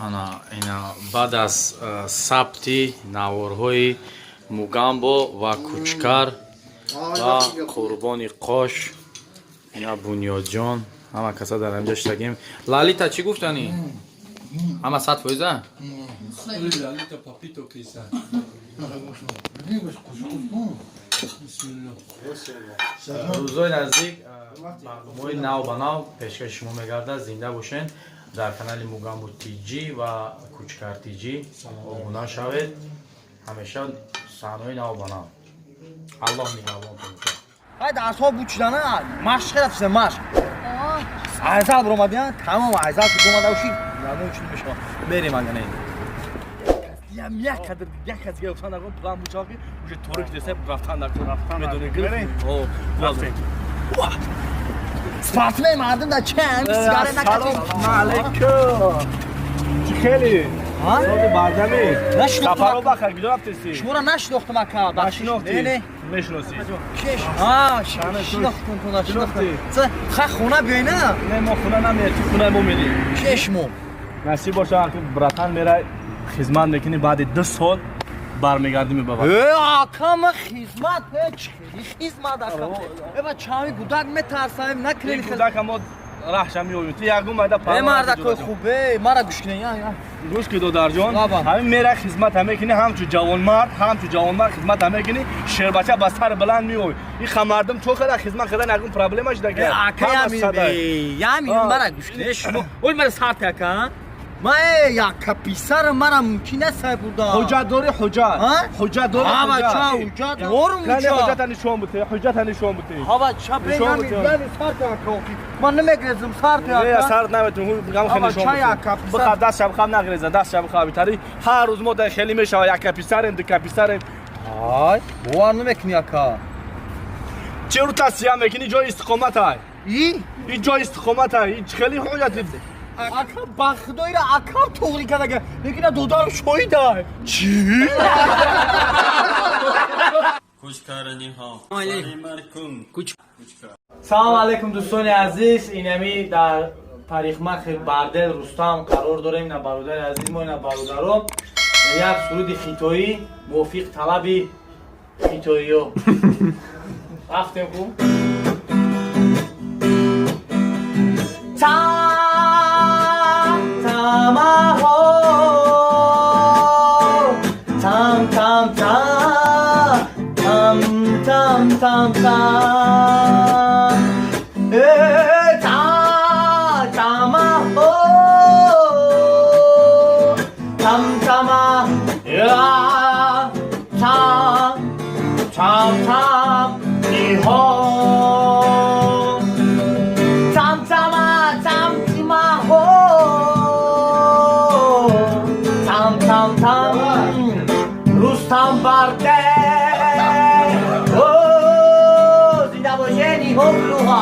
Ана ина, баъд аз сабти наворҳои Мугамбо ва Кучкар ва Қурбони Қош, ина Бунёдҷон, ҳама каса дар ҳамҷа шитагем. Лалита, чӣ гуфтанӣ? Ҳама 100%? Лалита папито киса. Бисмиллоҳ. Рӯзҳои наздик барномаҳои нав ба нав пешкаши шумо мегардад. Зинда бошен. Дар канали Мугамбо Тҷ ва Кучкар Тҷ обуна шавед. Ҳамеша саҳнаҳои нав ба нав. Аллоҳ нигаҳбонтон бошад. Ай, дарсҳо буд шудана, машқ рафтем, машқ. Айзал биромадиан, тамом, айзал ки омада уши, ягон чи намешава. Мерем агане. Ям як қадр як қадр гуфтан дар план буча, ки уже торик деса, рафтан дар медони. Мерем. О, Рафтем. Спортсмен мардум да чанд сигарет накашид. Алейкум. Чӣ хеле? Сози бардами. Нашинохтам. Сафаро бахар, куҷо рафтеси? Шуморо нашинохтам, ака. Нашинохтӣ? Не, не. Мешиносӣ. Кеш. А, шинохтам туна, шинохтам. Шинохтӣ? Ха, хона биёй, на? Не, мо хона намеяд, ту хонаи мо мерӣ. Кеш мо. Насиб боша, братан, мерай, хизмат мекунӣ, баъди 2 сол бармегардӣ ба ватан. Э, ака, ма хизмат, э, чӣ хизмат, ака? Э, ба чами гудак метарсам, накунед. Гудака мо раҳша меоем. Ту ягон майда. Э, мардакои хуб, э, мара гӯш кунед, я, я. Гӯш ки, додарҷон, Лаба. ҳамин мерай, хизмат мекунӣ, ҳамчу ҷавонмард, ҳамчу ҷавонмард хизмат мекунӣ, шербача ба сар баланд меой. Ин хамардум чо хела хизмат кардан ягон проблема шуда? Э, ака, ями, ями, мара гӯш кунед, шумо. Ол мара сарт, ака. Ма э, яка писар мара мумкин аст сай бурда. Ҳуҷҷат дорӣ, ҳуҷҷат? А? Ҳуҷҷат дорӣ? Ҳа, бача, ҳуҷҷат дорум, Кане? ҳуҷҷат. Ҳуҷҷата нишон бите, ҳуҷҷата нишон бите. Ҳа, бача, бе, Нишон ями, бите. ями, сарт, ака. Ман намегрезам, сарт, Не, ака. сарт наметун, гам Ҳа, хеле нишон бача, бите. яка писар. Биха, даст шаб нагреза, даст шаб битари. Ҳар рӯз мо дар хеле мешава, яка писарем, дука писарем. Ай, бовар намекунӣ, ака. Чӣ рӯ тасия мекунӣ? Ҷои истиқомат ай. И? Ин ҷои истиқомат ай. Ин хеле ҳуҷҷати. Ака, ба худоира, акам туғри кардага, лекин додарам шоҳида. Чӣ? Кучкарниҳо. Салом алейкум, дӯстони азиз. Инами дар парикмахер Бардел Рустам қарор дорем. Ина бародари азиз мо, ина бародаро, як суруди хитоӣ мувофиқ талаби хитоиё рафтем хуб. Там тамаҳо, там там там там там там там, э, та тамаҳо, там тама я там там там ниҳо, там тама там тимаҳо, там там там Рустам Барде. О, зинда бошед, ниҳо, гурӯҳа.